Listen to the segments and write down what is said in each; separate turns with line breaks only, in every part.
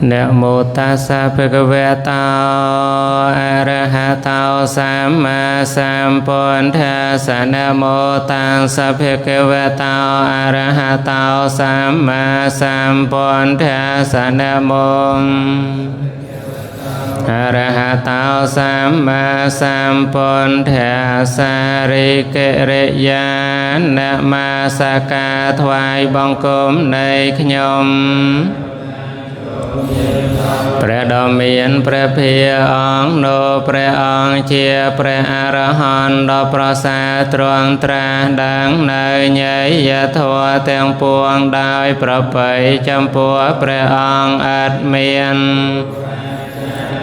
នមោតាសៈភគវតោអរហតោសម្មាសម្ពុទ្ធាស នមោតាសៈភគវតោអរហតោសម្មាសម្ពុទ្ធាស នមោអរហតោសម្មាសម្ពុទ្ធាសារិកិរិយានមាសកាថ្វាយបង្គំនៃខ្ញុំព្រះដ៏មានព្រះភិអង្គនោះ ព្រះអង្គជាព្រះអរហន្តដ៏ប្រសើរ ទ្រង់ត្រាស់ដឹងនៅញយធម៌ទាំងពួងដោយប្រពៃចំពោះព្រះអង្គ ឥតមាន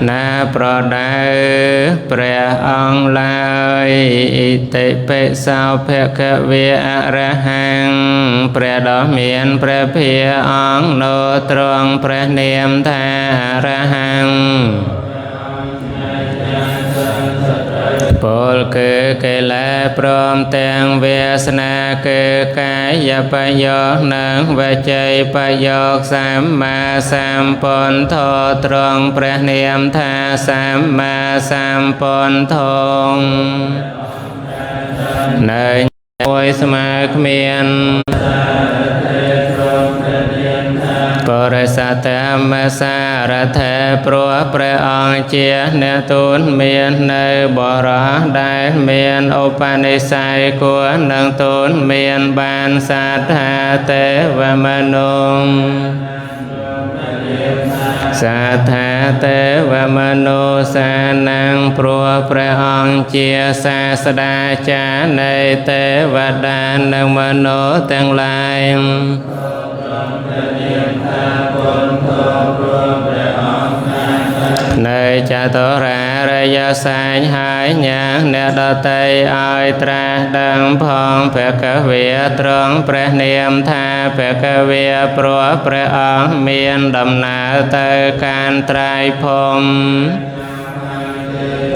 ណាប្រដៅព្រះអង្គឡើយ។ ឥតិបិសោភគវេអរហង្គ ព្រះដ៏មានព្រះភិអង្គនោះ ទ្រង់ព្រះនាមថាអរហង្គ ពលគឺកិលេស ព្រមទាំងវាសនា គឺកាយបយោគនិងវចីបយោគ សម្មាសម្ពុទ្ធោ ទ្រង់ព្រះនាមថាសម្មាសម្ពុទ្ធោ នៅមួយស្មើគ្មានបរិសតមសារថេ ព្រោះព្រះអង្គជាអ្នកទូនមាននៅបរោះដែលមានឧបនិស្ស័យគួរនឹងទូនមានបាន សាថាទេវមនុសាថាទេវមនុសានំ ព្រោះព្រះអង្គជាសាស្តាចារ្យនៃទេវតានិងមនុស្សទាំងឡាយ នៅចតុរារិយសាញ ហើយញ៉ាងអ្នកដតីឲ្យត្រាស់ដឹងផង។ ភគវេ ទ្រង់ព្រះនាមថាភគវេ ព្រោះព្រះអង្គមានដំណើរទៅកាន់ត្រៃភូមិ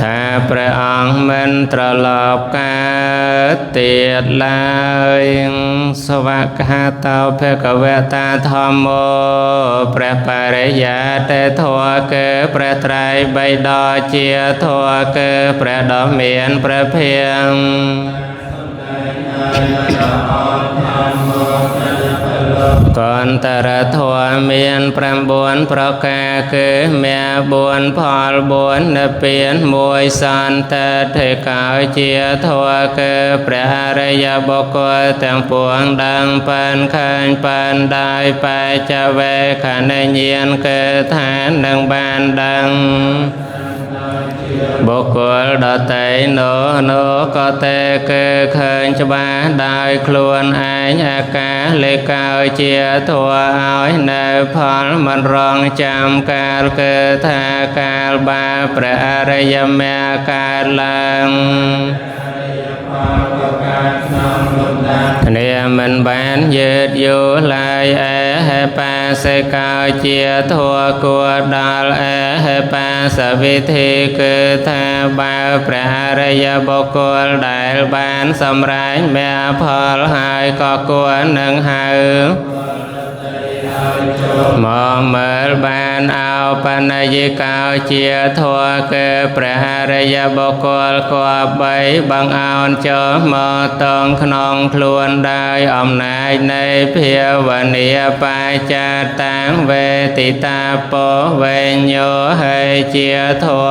ថាព្រះអង្គមិនត្រឡប់កើតទៀតឡើយ។ សវកហតោភគវតាធម្មោ ព្រះបរិយាតិធម៌គឺព្រះត្រៃបិដកជាធម៌ គឺព្រះដ៏មានព្រះភិក្ខកន្តរធម៌មាន 9 ប្រការ គឺមេ 4 ផល 4 និព្វាន 1 សន្តតិកោជាធម៌ គឺព្រះអរិយបុគ្គលទាំងពួងដឹងបានឃើញបានដោយបច្ចវេខណញ្ញាណ គឺថានឹងបានដឹង បុគ្គលដតីនោះនោះក៏ទេ គឺឃើញច្បាស់ដោយខ្លួនឯង។ អាកាលេកោជាធម៌ឲ្យនៅផលមិនរងចាំកាល គឺថាកាលបាព្រះអរិយមគ្គកើតឡើងគ្នាមិនបានយឺតយូរឡើយ។ អេហេបាសិកោជាធัวគួរដល់អេហេបាសវិធី គឺថាបើព្រះអរិយបុគ្គលដែលបានសម្រេចមគ្គផលហើយ ក៏គួរនឹងហៅមកមើលបាន។ អោបនយិកោជាធัว គឺព្រះអរិយបុគ្គលគប្បីបង្អោនចុះមកតងក្នុងខ្លួន ដោយអំណាចនៃភាវនាបាចាតាំងវេទិតាពោវេញោហេជាធัว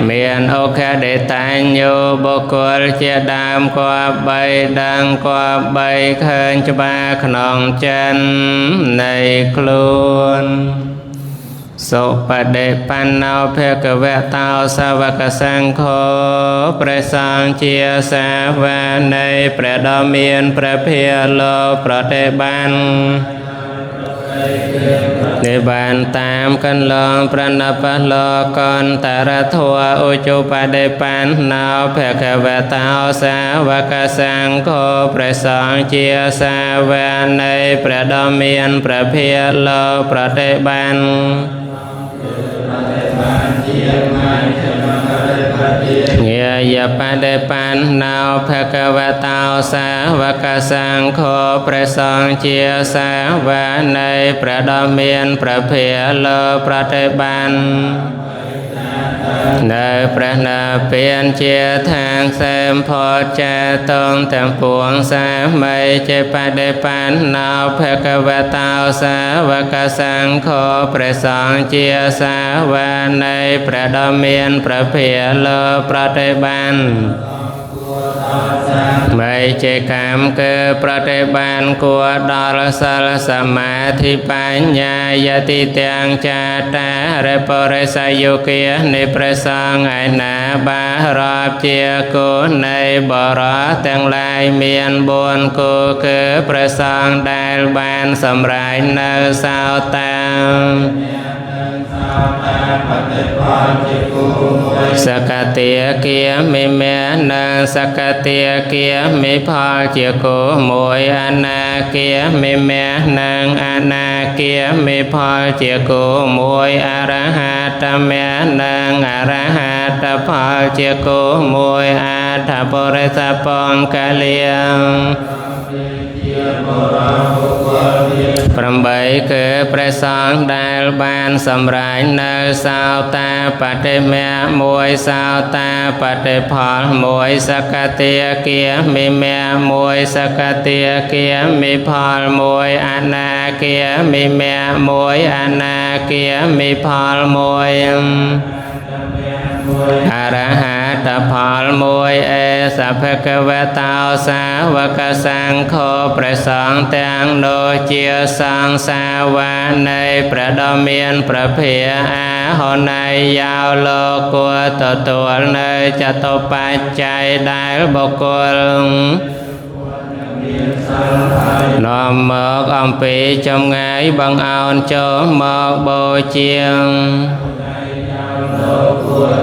មានអូខដេតញ្ញោបុគ្គលជាដើម គប្បីដឹងគប្បីឃើញច្បាស់ក្នុងចិននៃខ្លួន។ សុបដិបណ្ណោភគវតោសាវកសង្ឃោ ព្រះសង្ឃជាសាវកនៃព្រះដ៏មានព្រះភិលោប្រតិបាននិបានតាមកន្លងប្រណបលកន្តរធัว ឧជុបដិបណ្ណោភគវតោសាវកសង្ឃោ ព្រះសង្ឃជាសាវកនៃព្រះដ៏មានព្រះភិលោប្រតិបាន ងាយបដិបណ្ណោភគវតោសាវកសង្ឃោព្រះសង្ឃជាសាវកនៃព្រះដ៏មានព្រះភិលើប្រតិបាននៅព្រះនិព្វានជាທາງសេមផុតចេតងទាំងពួងសាមីជាបដិបណ្ណោភគវតោសាវកសង្ឃោព្រះសង្ឃជាសាវកនៃព្រះដ៏មានព្រះភិលើប្រតិបានមីជាកម្មគឺប្រតិបានគួរដល់សិលសមាធិបញ្ញាយតិទាំងចាតារិបរិសយុគានៃព្រះសង្ឃឯណាបារាប់ជាគូនៃបរោះទាំងឡាយមាន4គូគឺព្រះសង្ឃដែលបានសម្រេចនៅសោតាសកតិគាមិមេនិងសកតិគាមិផលជាគូមួយអនាគាមិមេនិងអនាគាមិផលជាគូមួយអរហត្តមេនិងអរហត្តផលជាគូមួយអដ្ឋបរិសបង្កលា8គឺព្រះសង្ឃដែលបានសម្រេចនៅសោតាបតិមៈមួយសោតាបតិផលមួយសកតិគាមិមៈមួយសកតិគាមិផលមួយអនាគាមិមៈមួយអនាគាមិផលមួយអរហត្តផលមួយអេសភគវតោសាវកសង្ឃោព្រះសង្ឃទាំងនោះជាសង្ឃសាវកនៃព្រះដ៏មានព្រះភិអាហនយាវលោកគួរទទួលនៅចតុបច្ច័យដែលបុគ្គលនាំមកអំពីចម្ងាយបង្អោនចូលមកបូជា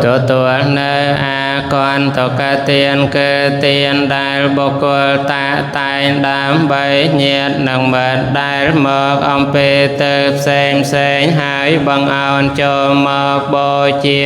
ទទួលនៅអាកន្តកទានគឺទានដែលបុគ្គលតាតែងដើម្បីញាតិនិងមិត្តដែលមកអំពីទៅផ្សេងផ្សេងហើយបង្អោនចូលមកបូជា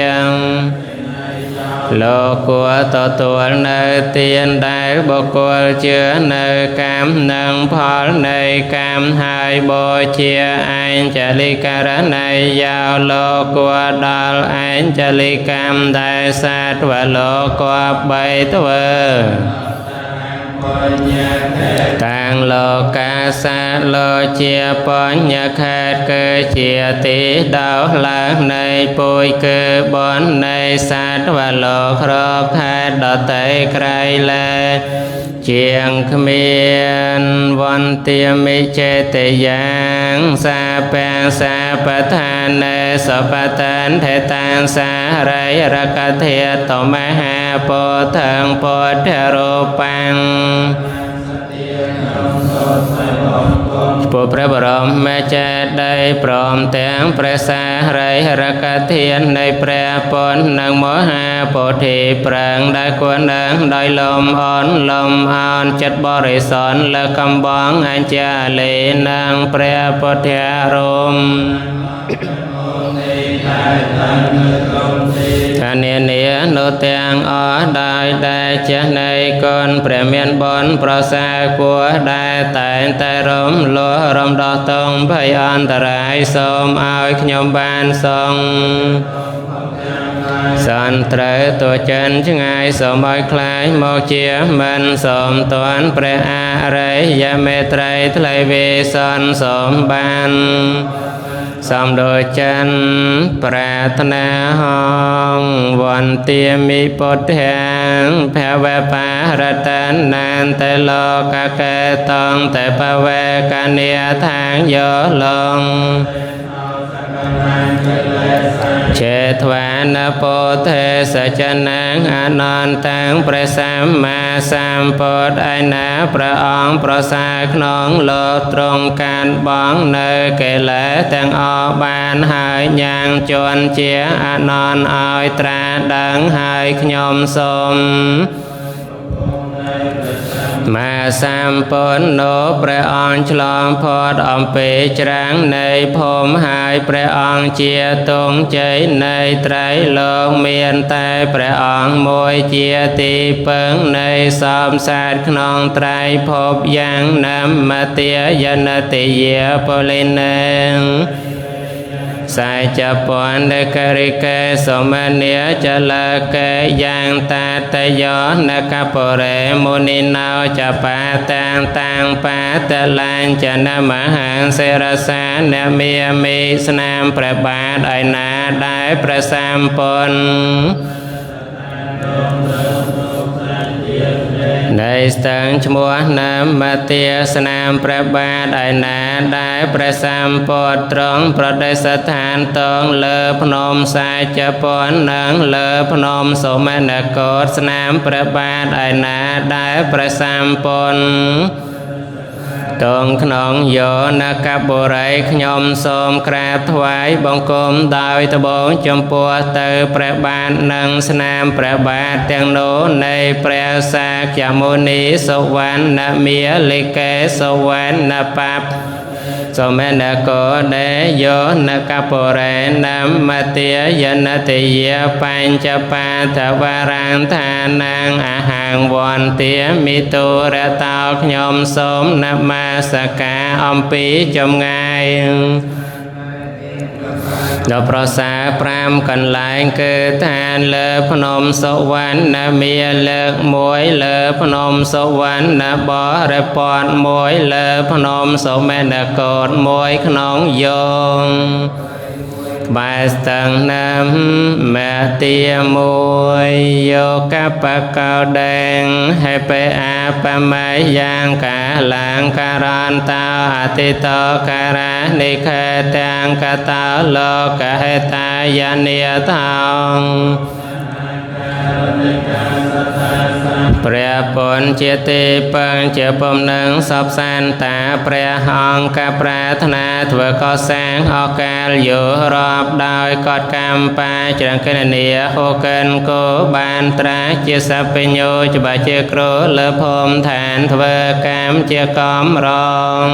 លោកគួរទទួលនៅទានដែលបុគ្គលជឿនៅកម្មនិងផលនៃកម្មហើយបូជាអញ្ចលិករណីយាវលោកគួរដល់អញ្ចលិកម្មដែលសាទវលោកគប្បីធ្វើតាំងលោកកាសាលោជាបញ្ញខេតគឺជាទីដោះឡើងនៃពុយគឺបននៃសត្វលោករកខេតដតីក្រៃលែជាងគ្មានវន្ទាមិចេតយ៉ាងសាពាំងសាបឋានេសបតានថេតាំងសារិយរកធាតមហាពោធិងពុទ្ធរូបាំងពុព្រះបរមចេតិយព្រមទាំងព្រះសារីរកធាននៃព្រះពុទ្ធនិងមហាពោធិប្រាំងដែលគួរនឹងដោយលំអនលំអោនចិត្តបរិសុទ្ធលើកំបងអញ្ចាលេនិងព្រះពុទ្ធារមកានានានោះទាំងអស់ដោយដែលចេះនៃគុណព្រះមានបុណ្យប្រសើរគួរដែលតែងតែរំលោះរំដោះតងភ័យអន្តរាយសូមឲ្យខ្ញុំបានសងសន្ត្រូវទោះចិនឆ្ងាយសូមឲ្យខ្លាយមកជាមិនសូមទាន់ព្រះអរិយមេត្រីថ្លៃវេសនសូមបានសំដូចចិនប្រាថ្នាហងវន្ទាមិពុទ្ធាងភវបារតនានតលោកកេតងតបវេកនិថាងយោលង ចេត្វានពោធិសចនាងអនន្តតាំងព្រះសម្មាសម្ពុទ្ធឯណាព្រះអង្គប្រសើរក្នុងលោកទ្រង់កានបងនៅកិលេសទាំងអស់បានហើយញ៉ាងជន់ជាអនន្តឲ្យត្រាដឹងហើយខ្ញុំសូម មាសម្ពុទ្ធនោព្រះអង្គឆ្លងផុតអំពីច្រាំងនៃភូមិហើយព្រះអង្គជាទងជ័យនៃត្រៃលោកមានតែព្រះអង្គមួយជាទីពឹងនៃសំសាទក្នុងត្រៃភពយ៉ាងនមទាយនតិយាពលិនេសាចពន្ធករិកេសមនីចលកេយ៉ាងតាតយោនកពរេមុនីណោចបាតាំងតាំងបាតលាញចនមហាសិរសានមេមិស្នាមព្រះបាទឯណាដែលព្រះសម្ពុទ្ធនៃស្ទឹងឈ្មោះនមទាស្នាមព្រះបាទឯណាដែលព្រះសម្ពុទ្ធត្រង់ប្រតិស្ថានតងលើភ្នំសាចពន្ធនិងលើភ្នំសុមនកោតស្នាមព្រះបាទឯណាដែលព្រះសម្ពុទ្ធតងក្នុងយោនកបុរីខ្ញុំសូមក្រាបថ្វាយបង្គំដោយត្បូងចំពោះទៅព្រះបាទនិងស្នាមព្រះបាទទាំងនោះនៃព្រះសាក្យមុនីសុវណ្ណមាលិកេសុវណ្ណបពសមនកោដេយោនកពរេនមទាយនតិយាបញ្ចបាទវរាងឋានាងអហង្វន្ទាមិតុរតោខ្ញុំសូមនមស្ការអំពីចម្ងាយដល់ប្រសា5កន្លែងគឺឋានលើភ្នំសុវណ្ណមាលើកមួយលើភ្នំសុវណ្ណបរិពតមួយលើភ្នំសុមេនកោតមួយក្នុងយោងក្បែរស្ទឹងណាំមទាមួយយោកបកោដេងហេបេអាបមយ៉ាងកាលាងការន្តោអតិតោការនិខេតាំងកតោលោកហេតាយនិថោព្រះពុនជាទីពឹងជាពំនឹងសពសានតាព្រះអង្គប្រាថ្នាធ្វើកសាងអកាលយោរាប់ដោយកត់កម្មបាច្រងគណនីហូកិនគោបានត្រាជាសបញ្ញោច្បាស់ជាគ្រូលើភូមិឋានធ្វើកម្មជាកំរង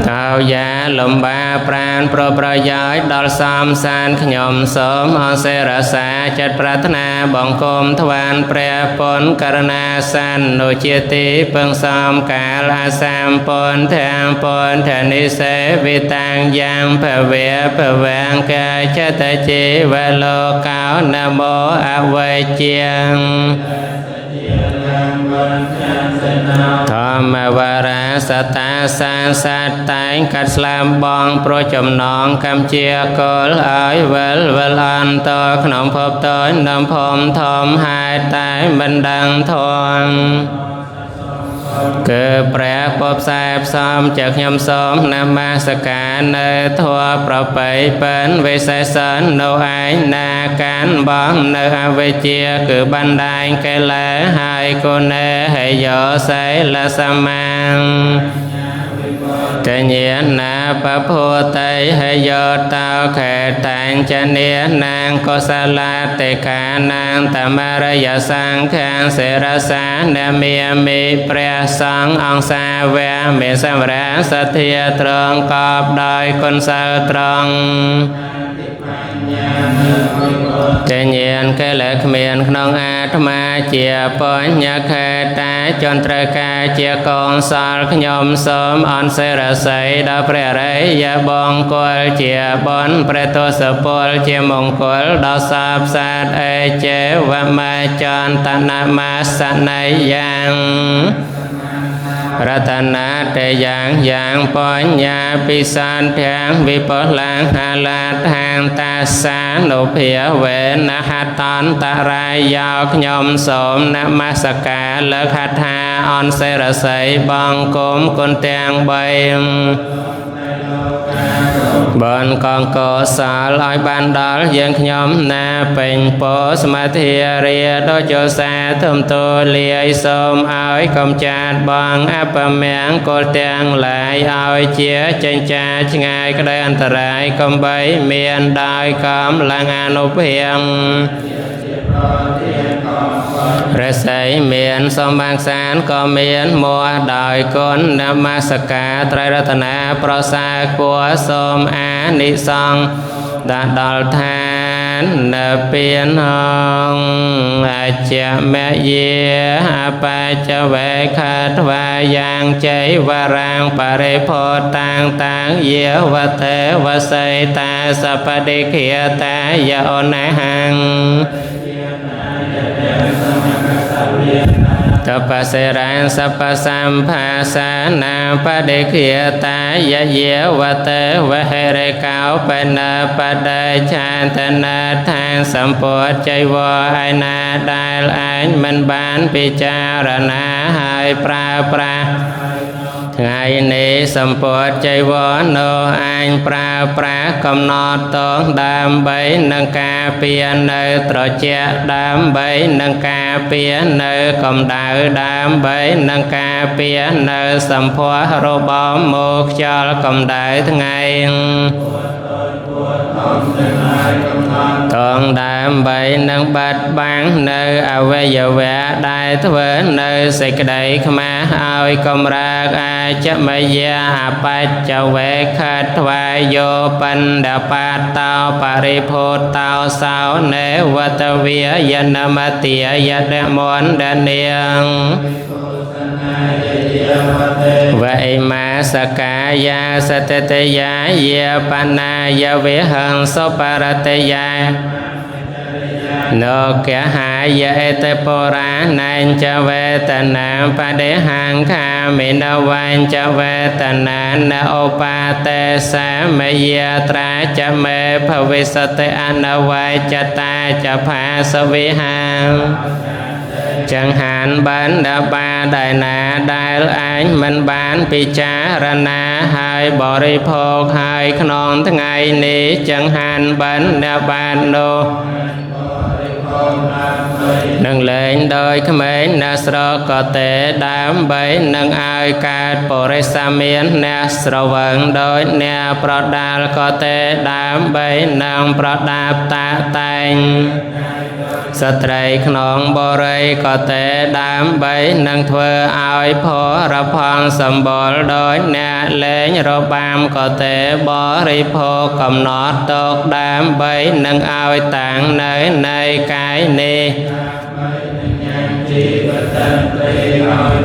តោយាលំបាប្រានប្រប្រយោជន៍ដល់សំសានខ្ញុំសូមអសិរសាចិត្តប្រាថ្នាបង្គំថ្វានព្រះពុនករណាសាននោះជាទីពឹងសំកាលអាសាមពុនទាំងពុនធនិសេវិតាំងយ៉ាងភវៈភវង្កាចតជីវលោកោនមោអវជាងធម្មវរាសតាសានសត្វតែងកាត់ស្លាមបងប្រចំណងកម្មជាកុលឲ្យវិលវិលអន្តក្នុងភពតូចនំភមធំហេតុតែមិនដឹងធម៌គឺព្រះពពខ្សែផ្សំជាខ្ញុំសូមនមស្ការនៅធម៌ប្របីពិនវិសេសននៅឯងណាកាន់បងនៅអវិជ្ជាគឺបណ្ដាញកិលេសហើយគុណហេយោសីលសមាងតញ្ញាណាពពុតៃហយោតោខេតាញចនេនាងកុសលាតិកានាងតមរយសង្ឃាងសិរសានមេមិព្រះសង្ឃអង្គសាវៈមេសម្រាសទ្ធាត្រង់កបដោយគុណសើត្រង់តញ្ញានកិលេសគ្មានក្នុងអាត្មាជាបញ្ញខេតាចន្ទ្រកាជាកងសលខ្ញុំសូមអនសិរស័យដល់ព្រះរិយបង្គលជាបុណ្យព្រះទសពលជាមង្គលដល់សពសត្វអេចេវមចន្តនមសនយ៉ាងរតនាតយ៉ាងយ៉ាងបញ្ញពិសានទាំងវិបលាងហាលាខាងតាសានុភាវេនហតន្តរាយោខ្ញុំសូមនមស្ការលើកហថាអនសិរស័យបង្គំគុណទាំងបី បនកងកុសលឲ្យបានដល់យើងខ្ញុំណាពេញពោសមាធិរាដូចជាសាធំទូលាយសូមឲ្យកំចាត់បងអពមង្គលទាំងឡាយឲ្យជាចិញ្ចាឆ្ងាយក្តីអន្តរាយកំបីមានដោយកម្លាំងអនុភាព រស័យមានសម្បាំងសានក៏មានមោះដោយគុណនមស្ការត្រៃរតនាប្រសើរគួរសូមអានិសង្សដល់ដល់ឋាននិព្វានហងអជ្ជមយាអបច្ចវេខថ្វាយ៉ាងជ័យវរាងបរិភោតាងតាងយាវតេវស័យតាសបតិខេតាយោនហੰតបសិរាសពសម្ភាសានាបដិខេតាយយាវតេវហិរិកោបណបដិឆាន្តនាឋានសម្ពុទ្ធជ័យវឯណាដែលឯងមិនបានពិចារណាហើយប្រើប្រាស់ថ្ងៃនេះសម្ពុទ្ធជ័យវនោះអញប្រើប្រាស់កំណត់តងដើម្បីនឹងការពារនៅត្រជាក់ដើម្បីនឹងការពារនៅកម្ដៅដើម្បីនឹងការពារនៅសម្ផស្សរបមមោខ្យល់កម្ដៅថ្ងៃតងដើម្បីនឹងបាត់បាំងនៅអវយវៈដែលធ្វើនៅសេចក្តីខ្មាស់ឲ្យកំរើកអាចមយាអបច្ចវេខថ្វាយយោបណ្ឌបាតោបរិភោតោសោនេវតវិយនមតិយដមន្តដនាងវេមាសកាយាសតតយាយាបណាយវិហੰសុបរតយានកហាយអេតបុរាណញ្ចវេតនាបដិហង្ខាមិនវញ្ចវេតនានឧបាតេសាមយាត្រាចមេភវិសតិអនវចតាចផាសវិហាចង្ហានបានដបាដែលណាដែលឯងមិនបានពិចារណាហើយបរិភោគហើយក្នុងថ្ងៃនេះចង្ហាន់បានដបាននោះនឹងលែងដោយក្មេងអ្នកស្រកតេដើម្បីនឹងឲ្យកើតបរិសាមានអ្នកស្រវឹងដោយអ្នកប្រដាល់កតេដើម្បីនឹងប្រដាប់តាតែងស្ត្រីក្នុងបរិយកតេដើម្បីនឹងធ្វើឲ្យផរផង់សម្បុរដោយអ្នកលេងរបាំកតេបរិភោគកំណត់តកដើម្បីនឹងឲ្យតាំងនៅនៃកាយនេះ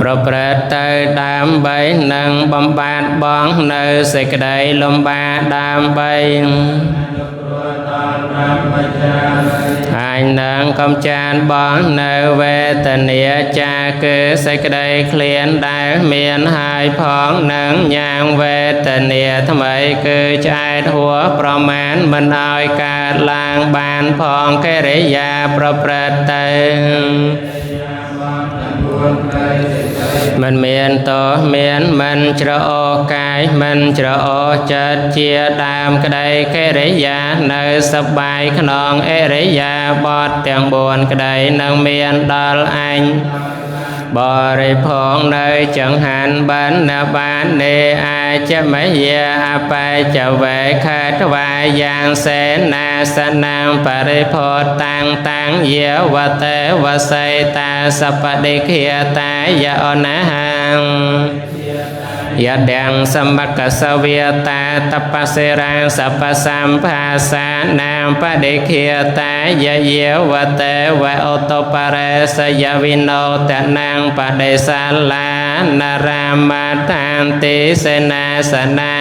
ប្រព្រឹត្តទៅដើម្បីនឹងបំបាត់បងនៅសេចក្តីលំបាកដើម្បីហើយនឹងកំចានបងនៅវេទនាចាគឺសេចក្តីឃ្លានដែលមានហើយផងនឹងញ៉ាងវេទនាថ្មីគឺឆ្អែតហួសប្រមាណមិនឲ្យកើតឡើងបានផងកិរិយាប្រព្រឹត្តទៅមិនមានទោសមានមិនច្រអូសកាយមិនច្រអូសចិត្តជាដើមក្តីកិរិយានៅសប្បាយក្នុងអរិយាបថទាំង4ក្តីនឹងមានដល់អញបរិភោគនៅចង្ហាន់បានបាននេអាចមយាអបច្ចវេខថ្វាយយ៉ាងសេនាសនាងបរិភោតាំងតាំងយាវតេវស័យតាសបដិខេតាយោនហੰយដាំងសមកសវិតាតបសិរាសពសម្ភាសានាមបដិខេតាយយាវតេវឧតបរេសយវិណោតនាងបដិសាលានរាមតានតិសេនាសនា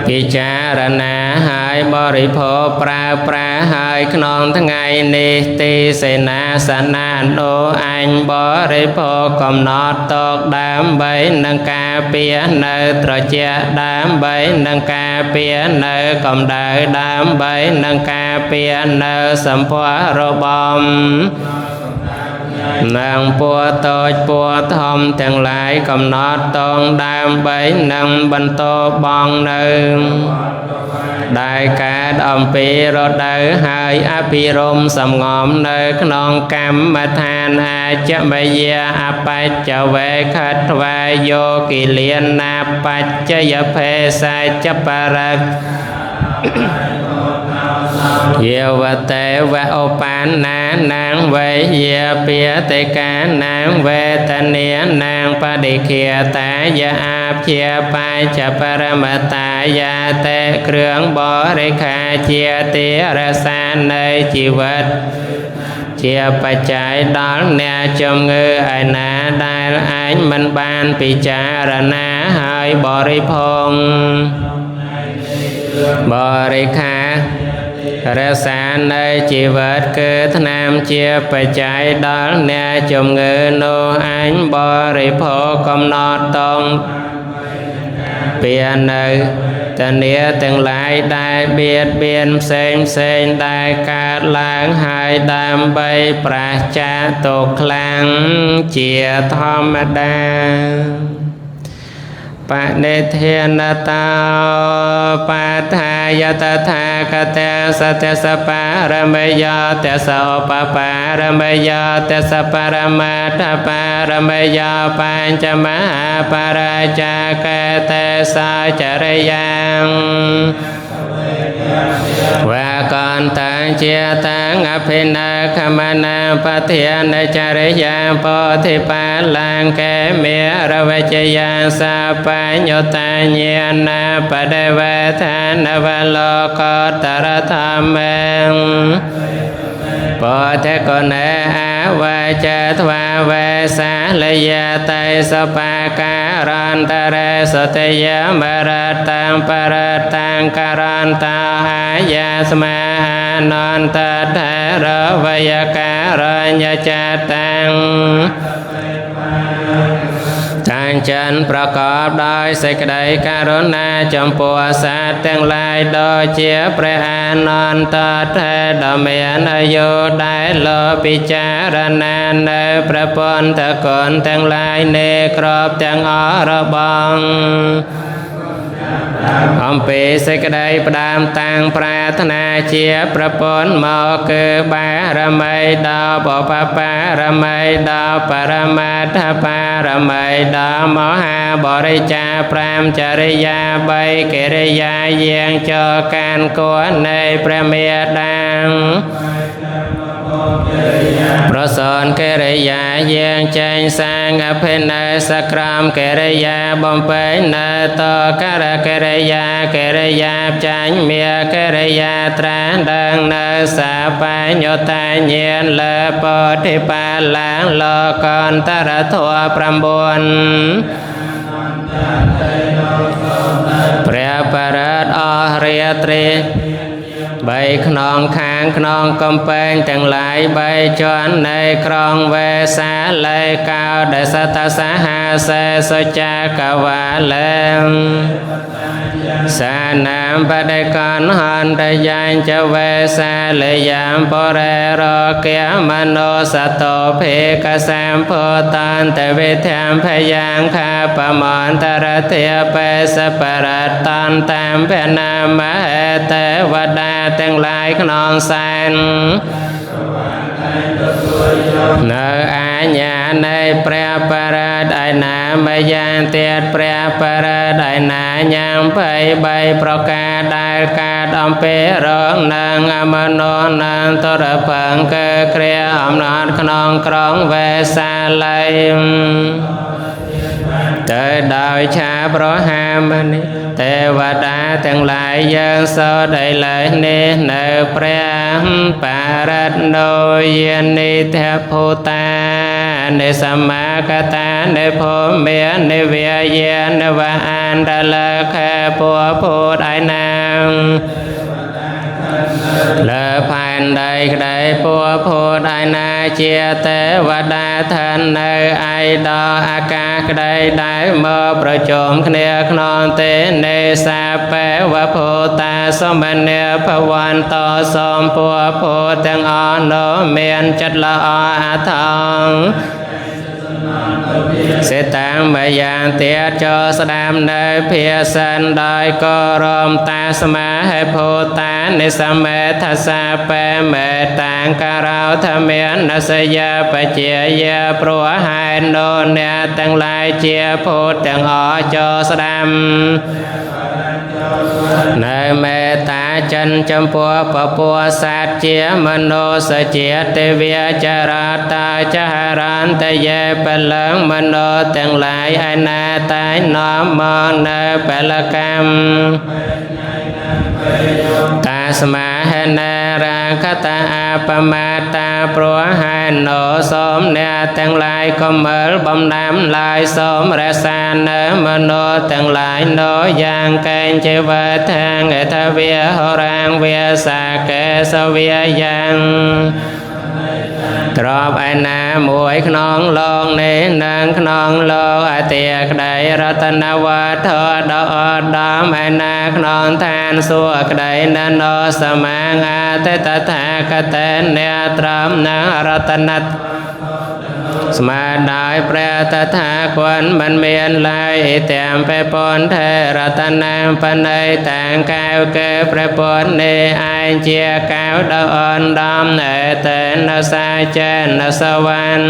ពិចារណាហើយបរិភោគប្រើប្រាស់ហើយក្នុងថ្ងៃនេះទីសេនាសនានោះអញបរិភោគកំណត់តកដើម្បីនឹងការពារនៅត្រជាក់ដើម្បីនឹងការពារនៅកម្ដៅដើម្បីនឹងការពារនៅសម្ផស្សរបមនឹងពួរតូចពួរធំទាំងឡាយកំណត់តងដើម្បីនឹងបន្តបងនៅដែលកើតអំពីរដូវហើយអភិរមសំងំនៅក្នុងកម្មដ្ឋានអាចមយាអបច្ចវេខថ្វាយយោគិលានាបច្ចយភេសច្ចបរៈ យាវតេវឧបានណានាងវេយាពាតិកានាងវេទនានាងបដិខាតាយាអាព្យាបញ្ចបរមតាយាតេគ្រឿងបរិខាជាទេរសានៃជីវិតជាបច្ច័យដល់អ្នកជំងឺឯណាដែលឯងមិនបានពិចារណាហើយបរិភោគបរិខារក្សានៅជីវិតគឺថ្នាំជាបច្ច័យដល់អ្នកជំងឺនោះអញបរិភោគកំណត់តងពៀនៅតនីទាំងឡាយដែលបៀតបៀនផ្សេងផ្សេងដែលកើតឡើងហើយដើម្បីប្រាសចាកទុក្ខខ្លាំងជាធម្មតាបនិធានតោបាថាយតថាគតេសតសបារមយតសោបបារមយតសបរមត្ថបារមយបញ្ចមហាបរាចាកតេសាចរិយ៉ាងវាកន្តੰជាតាំងអភិនាខមណាបធានចរិយាពោធិបាលង្កេមេរវចយាសាបញ្ញតាញាណាបដិវេឋានវលោកតរធម្មេពោធិគុណេអវចធ្វាវេសាលយតេសបាការន្តរេសតយមរតាំបរតាំករន្តាអាយាស្មាអនន្តថរវយការញ្ញចតាំងតាំងចិនប្រកបដោយសេចក្តីករុណាចំពោះសត្វទាំងឡាយដូចជាព្រះអានន្តថេដ៏មានអាយុដែលលោកពិចារណានៅព្រះពុទ្ធគុណទាំងឡាយនៃក្របទាំងអស់របស់អំពីសេចក្តីផ្ដើមតាំងប្រាថ្នាជាប្រពន្ធមកគឺបារមីដល់បបបារមីដល់បរមត្ថបារមីដល់មហាបរិច្ចា5ចរិយា3កិរិយាយាងចូលកាន់គួរនៃព្រះមេដាប្រសនកិរិយាយាងចេញសាងអភិន័យសក្រមកិរិយាបំពេញនៅតករកិរិយាកិរិយាចាញ់មាកិរិយាត្រាស់ដឹងនៅសាបញ្ញតាញាណលើពោធិបាលងលោកន្តរធម៌9ព្រះបរតអស់រាត្រីបីខ្នងខាងខ្នងកំពែងទាំងឡាយបីជាន់នៃក្រុងវេសាលីកោដសតសហសេសុចាកវាលែងសានាមបដិកនហន្តយ៉ាងចវេសាលយាមបរិរគមនោសតោភេកសម្ភតាន្តវិធំភយ៉ាងខាបមន្តរធិបេសបរតន្តតាមភនាមហេតវតាទាំងឡាយក្នុងសែននៅអាញ្ញានៃព្រះបរតឯណាមយ៉ាងទៀតព្រះបរតឯណាញ៉ាំ23ប្រការដែលកើតអំពីរងនឹងអមនោនឹងទរពងគឺគ្រាអំណត់ក្នុងក្រុងវេសាលីទៅដោយឆាប្រហាមនេះទេវតាទាំងឡាយយើងសោតឥឡូវនេះនៅព្រះបរតនោយានិធភូតានិសមាកតានិភូមិនិវាយានវអន្តលខេពុភូតឯណាលើផែនដីក្តីពួភូតឯណាជាទេវតាឋាននៅឯដល់អាកាសក្តីដែលមកប្រជុំគ្នាក្នុងទេនេសាបេវភូតាសមនេភវន្តសំពួភូតទាំងអស់នោះមានចិត្តល្អអាថងសេតាំងម្យ៉ាងទៀតចូលស្ដាំនៅភាសិនដោយគោរមតាស្មាហេភូតានិសមេថសាបេមេតាំងការោធមាននសយាបជាយាព្រោះហេតុនោះអ្នកទាំងឡាយជាភូតទាំងអស់ចូលស្ដាំនៅមេ ត្តាចិនចំពោះពពុះសត្វជាមនុស្សជាតិវាចរតាចរន្តយេពលឹងមនុស្សទាំងឡាយឯណាតែនាំមកនៅពលកម្មតាស្មាហេណារាខតាអបមាតាព្រោះហេណោសូមអ្នកទាំងឡាយកុំមើលបំដាំឡើយសូមរក្សានៅមនុស្សទាំងឡាយនោះយ៉ាងកែងជីវៈធាងអធវិហរាងវាសាកេសវាយ៉ាងទ្របឯណាមួយក្នុងលោកនេះនិងក្នុងលោកអតិក្តីរតនវត្ថុដ៏ឧត្តមឯណាក្នុងឋានសួគ៌ក្តីនណោសមាងអតិតថាគតេអ្នកត្រមនឹងរតនតស្មើដោយព្រះតថាគតមិនមានឡើយទាំងពេពន្ធេរតនាបណៃតាងកែវគេព្រះពន្ធនេះឯងជាកែវដ៏អណ្ដំអេតេនសាចេនសវណ្ណ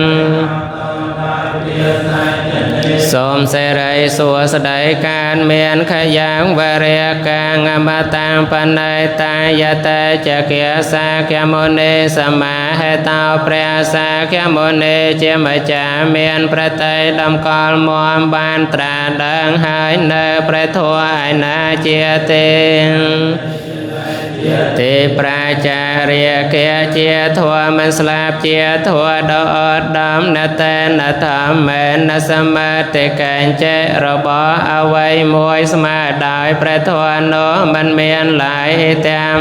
សូមសេរីសួស្តីកានមានខយ៉ាងវរិកាងអមតាំបណៃតាយតេចគាសាគមុនីសមាហេតោព្រះសាគមុនីជាម្ចាស់មានប្រតិដំកល់មមបានត្រាដឹងហើយនៅព្រះធម៌ឯណាជាទេទេប្រាចារិយាជាធម៌មិនស្លាប់ជាធម៌ដ៏ឧត្តមណតេនធម្មេនសមាតិកញ្ចេរបស់អ្វីមួយស្មើដោយព្រះធម៌នោះមិនមានឡើយទាំង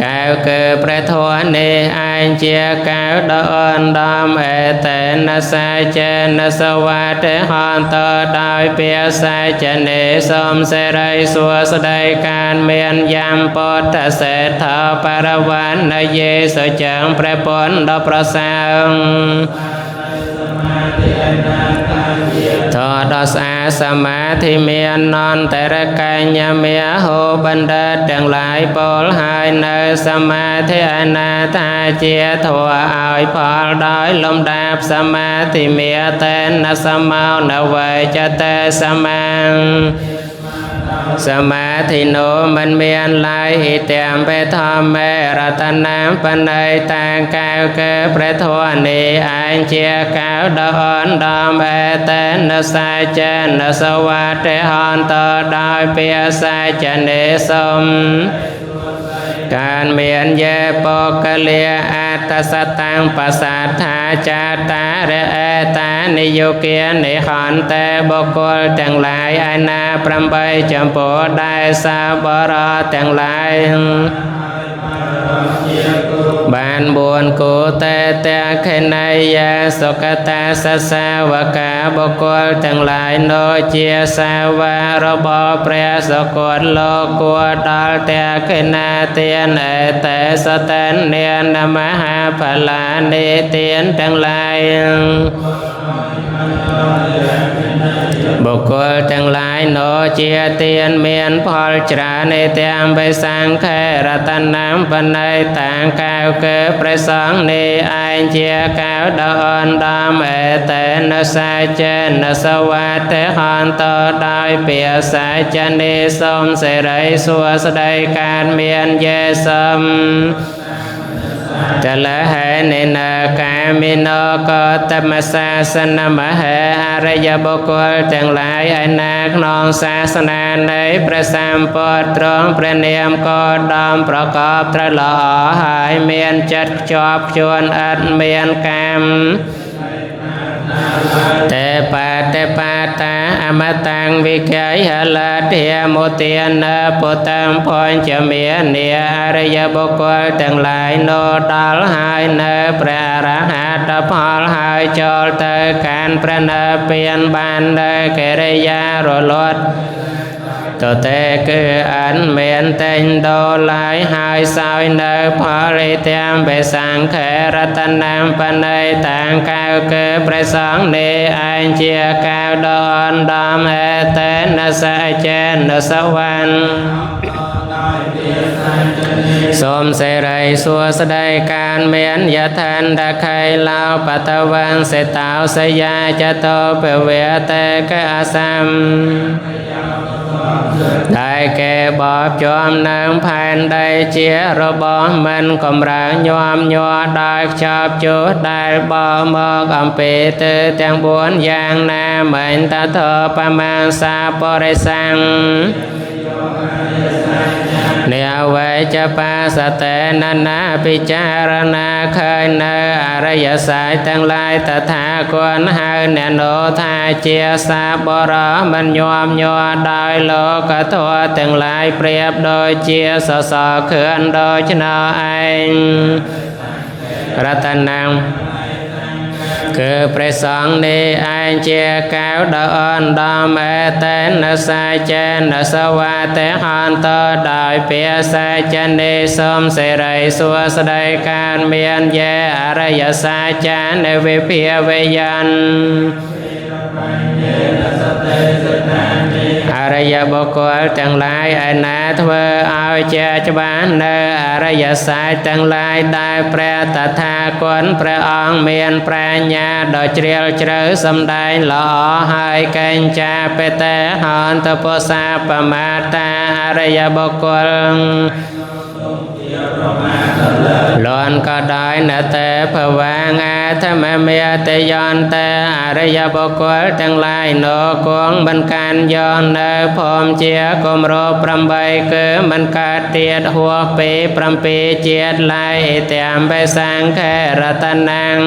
កែវគឺព្រះធម៌នេះឯងជាកែវដ៏ឧត្តមអេតេនសាចេនសវតិហន្តដោយពាសាចនេសូមសេរីសួស្តីកានមានយ៉ាំពុទ្ធសេដ្ឋបរវណ្ណយេសចឹងព្រះពុទ្ធដ៏ប្រសើរធរដ៏ស្អាតសមាធិមាននន្តរកញ្ញមេហោបណ្ឌិតទាំងឡាយពលហើយនៅសមាធិអនាថាជាធម៌ឲ្យផលដោយលំដាប់សមាធិមេតេនសមោនវេចតេសមាសមាធិនោមិនមានឡើយអ៊ីទាំងបេធម្មេរតនាបណៃតាងកែវគឺព្រះធម៌នេះឯងជាកែវដ៏ឧត្តមអេតេនសាចេនសវតិហន្តដោយពាសាចនេសុំកានមានយេបុគ្គលាអត្តសតាំងបសាថាចាតារអេតានិយោគានិហន្តេបុគ្គលទាំងឡាយឯណា8ចំពោះដែលសាបរទាំងឡាយបាន4គូតេតេខេណយាសុកតាសសាវកាបុគ្គលទាំងឡាយនោះជាសាវករបស់ព្រះសុគតលោកគួរដល់តេខេណាទានអេតេសតនេនមហាផលានិទានទាំងឡាយបុគ្គលទាំងឡាយនោះជាទានមានផលច្រើនឯទាំងបេសង្ខេរតនាមបណៃតាងកែវគឺព្រះសង្ឃនេះឯងជាកែវដ៏ឧត្តមអេតេនសាចេនសវតិហន្តដោយពាសាចនេសូមសេរីសួស្តីកានមានយេសំតលហេនិនកាមិណោកតមសាសនមហេអរិយបុគ្គលទាំងឡាយឯណាក្នុងសាសនានៃព្រះសម្ពុទ្ធទ្រង់ព្រះនាមកោតមប្រកបត្រូវល្អហើយមានចិត្តខ្ជាប់ខ្ជួនឥតមានកម្មតេបាតេបាតាអមតាំងវិកយហលធាមុទានពុតាំបញ្ចមេនីអរិយបុគ្គលទាំងឡាយនោះដល់ហើយនៅព្រះអរហន្តផលហើយចូលទៅកាន់ព្រះនិព្វានបាននៅកិរិយារលត់តតេគឺអិនមានតែងដូឡាយហើយសោយនៅផលិទាំងបេសង្ខេរតនាមបណៃតាងកែវគឺព្រះសង្ឃនេះឯងជាកែវដ៏ឧត្តមអេតេនសាចេនសវណ្ណ សូមសេរីសួស្តីកានមានយថានដខៃឡោបតវੰសេតោសយាចតោពវេតេកអសំដែលគេបបជាំនឹងផែនដីជារបស់មិនកំរើងញោមញ័រដោយខ្ចប់ជុះដែលបមកអំពីទិទាំង4យ៉ាងណាមិនតថបមាសាបរិសੰនេវេចបាសតេនណាពិចារណាឃើញនៅអរិយសច្ចទាំងឡាយតថាគតហៅអ្នកនោថាជាសាបរោះមិនញោមញ័រដោយលោកធម៌ទាំងឡាយប្រៀបដូចជាសសរខឿនដូច្នោះឯងរតនំគឺព្រះសង្ឃនេះឯងជាកែវដ៏អនដំអេតេនសាចេនសវតេហន្តដោយភាសាចនេសូមសេរីសួស្តីកានមានយេអរិយសាចានវិភាវយ័នអរិយបុគ្គលទាំងឡាយឯណាធ្វើឲ្យជាច្បាស់នៅអរិយសច្ចទាំងឡាយដែលព្រះតថាគតព្រះអង្គមានប្រាជ្ញាដ៏ជ្រាលជ្រៅសម្ដែងល្អហើយកញ្ចាបេតេហន្តពុសាបមាតាអរិយបុគ្គលលន់ក៏ដោយណតេភវាងអាធម្មមេតយន្តអរិយបុគ្គលទាំងឡាយនោគងមិនកាន់យកនៅភូមិជាគម្រប8គឺមិនកើតទៀតហួសពី7ជាតិឡើយទាំងបេសង្ខេរតនំ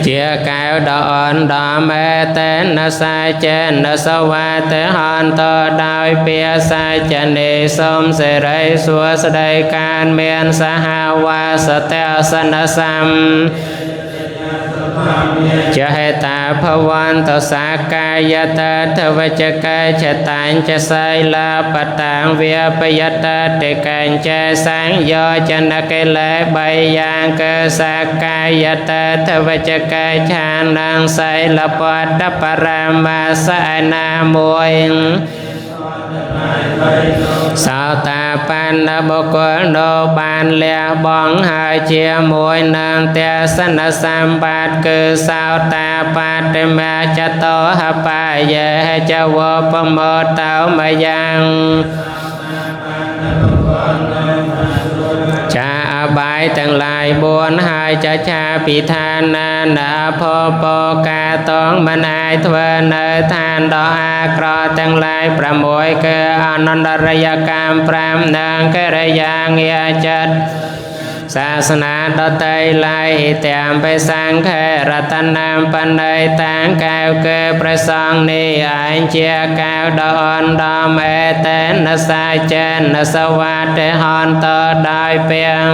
ជាកែវដ៏អនដំអេតេនសាចេនសវតេហន្តដោយភាសាចនេសូមសេរីសួស្តីកានមានសហវាសតេសនសំចហេតាភវន្តសាកាយតថវចកេចតាញ់ចសីលាបតាំងវាបយតតិកញ្ចេសង្យោចនកិលេបីយ៉ាងគឺសាកាយតថវចកេឆានងសីលបតបរាមាសឯណាមួយសោតាបណ្ណបុគ្គលនោះបានលះបង់ហើយជាមួយនឹងទស្សនសម្បត្តិគឺសោតាបតិមាចតោហបាយេចវបមោតោមយ៉ាងចាអបាយទាំងឡាយ4ហើយចឆាពិឋានានាភពកាតងមិនអាចធ្វើនៅឋានដ៏អាក្រក់ទាំងឡាយ6គឺអនន្តរិយកម្ម5និងកិរិយាងារចិត្តសាសនាដតីឡាយទាំងបេសង្ខេរតនំបណៃតាំងកែវគឺព្រះសង្ឃនេះឯងជាកែវដ៏អនដំអេតេនសាចេនសវតេហន្តដោយពាង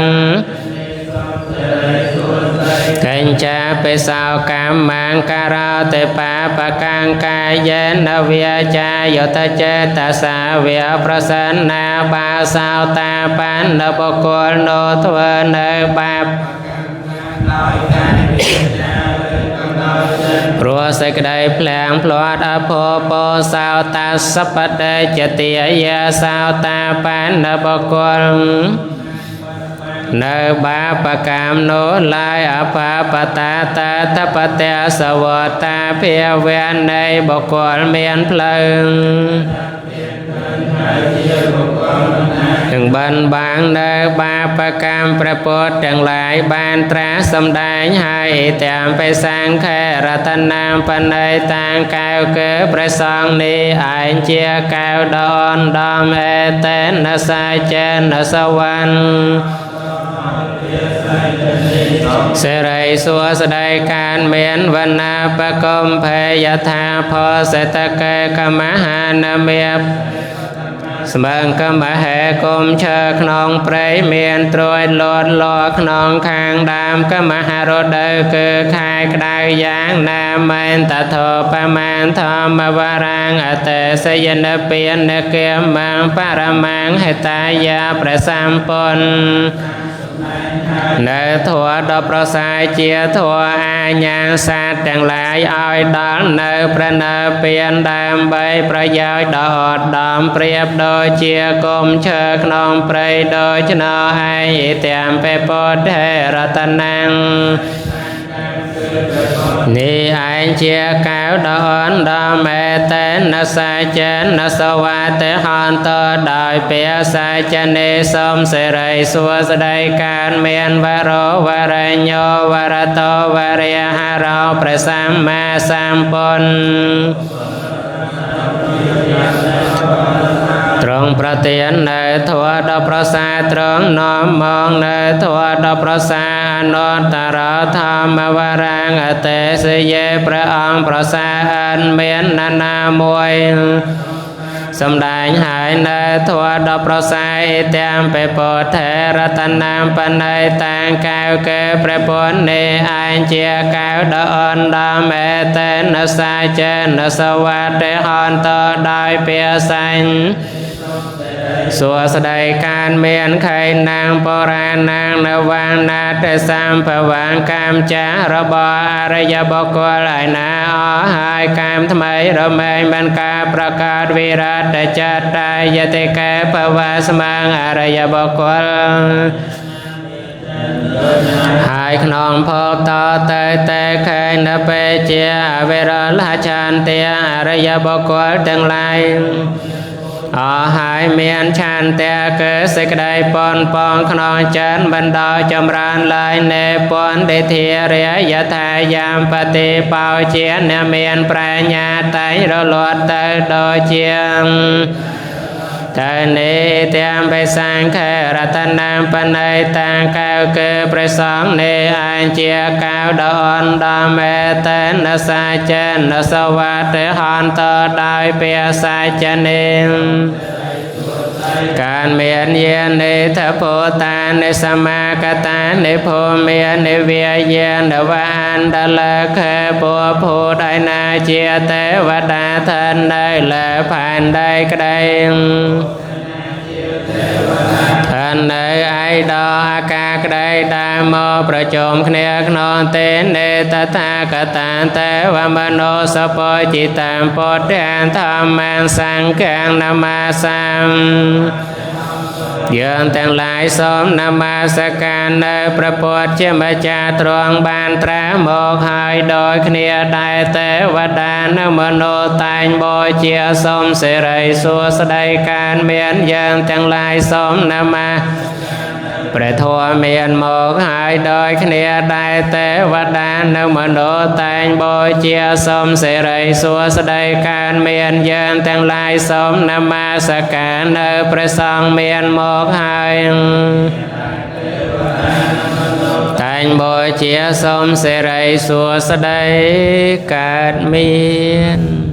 កញ្ចាបេសោកម្មងការោតិបាបកាំងកាយេនវាចាយតចេតសាវៈប្រសិនណាបាសោតាបណ្ណបុគ្គលនោះធ្វើនៅបាបព្រោះសេចក្តីភ្លាំងភ្លាត់អភពសោតាសបតេចតិយាសោតាបណ្ណបុគ្គលនៅបាបកម្មនោះឡើយអបាបតាតាតបតេសវតាភាវៈនៃបុគ្គលមានផ្លូវនឹងបានបាងនៅបាបកម្មព្រះពុទ្ធទាំងឡាយបានត្រាស់សម្ដែងហើយទាំងបេសង្ខេរតនំបណៃតាំងកែវគឺព្រះសង្ឃនេះឯងជាកែវដ៏អនដំអេតេនសាចេនសវណ្ណសេរីសួស្តីកានមានវណ្ណាបកំភេយថាផសេតកេកមហានមេស្មឹងកមហេគុំឈើក្នុងព្រៃមានត្រួយលត់លក្នុងខាងដើមកមហារដូវគឺខែក្តៅយ៉ាងណាមែនតថបមានធម្មវរាងអតេសយនពានគាមងបរមាំងហេតាយាព្រះសម្ពុន នៅធម៌ដ៏ប្រសើរជាធម៌អាញាសាទទាំងឡាយឲ្យដល់នៅព្រះនិព្វានដើម្បីប្រយោជន៍ដ៏ឧត្តមប្រៀបដូចជាគុំឈើក្នុងព្រៃដូច្នោះឯងទាំងពេពុទ្ធរតនំនេះឯងជាកែវដ៏អនដ៏មេតេនសាចេនសវតិហន្តដោយពាសាចនេសំសិរីសួស្តីកានមានវរោវរញ្ញោវរតោវរិយហរោព្រះសម្មាសម្ពុទ្ធទ្រង់ប្រទាននៅធម៌ដ៏ប្រសើរទ្រង់នាំមកនៅធម៌ដ៏ប្រសើរអនុត្តរធម្មវរាងអតេសយេព្រះអង្គប្រសើរអិនមានណានាមួយសំដែងហើយនៅធម៌ដ៏ប្រសើរទាំងពេពុទ្ធរតនាមបណៃតាងកែវគេព្រះពុទ្ធនេះឯងជាកែវដ៏អនដ៏មេតេនសាចេនសវតិហន្តដោយពាសាញ់សួស្តីកានមានខៃនាងបរានាងនវាងណាតសម្ភវាងកាមចាស់របស់អរិយបុគ្គលឯណាអស់ហើយកាមថ្មីរមែងបានការប្រកាសវិរតចតាយតិកេភវស្មាងអរិយបុគ្គលហើយក្នុងភពតទៅតែខេនពេជាអវិរលឆន្ទាអរិយបុគ្គលទាំងឡាយអស់ហើយមានឆន្ទៈគឺសេចក្តីប៉ុនប៉ងក្នុងចិត្តបណ្ដោយចម្រើនឡើយនេពន្ធិធារិយថាយាមបតិបោជាអ្នកមានប្រាជ្ញាតែងរលត់ទៅដូចជាតែនេះទាំងបិសង្ខរតនាមបណៃតាងកៅគឺព្រះសង្ឃនេះឯងជាកៅដ៏អនដ៏មេតេនសាចេនសវតិហន្តដោយពាសាចនេកានមានយានិធពុតានិសមាកតានិភូមិនិវាយានវអន្តលខេពុភូដៃណាជាទេវតាឋាននៅលើផែនដីក្តីឋាននៅឯដល់អាកាសក្តីដែលមកប្រជុំគ្នាក្នុងទេនេតថាគតាទេវមនោសពោจิតាំពុទ្ធានធម្មសង្ឃានមាសាមយើងទាំងឡាយសូមនមស្ការនៅព្រះពុទ្ធជាម្ចាស់ទ្រង់បានត្រាស់មកហើយដោយគ្នាដែរទេវតានិងមនុស្សតែងបូជាសូមសិរីសួស្តីកានមានយើងទាំងឡាយសូមនមស្ព្រះធម៌មានមកហើយដោយគ្នាដែរទេវតានិងមនុស្សតែងបូជាសូមសិរីសួស្តីកានមានយើងទាំងឡាយសូមនមស្ការនៅព្រះសង្ឃមានមកហើយតែងបូជាសូមសិរីសួស្តីកើតមាន។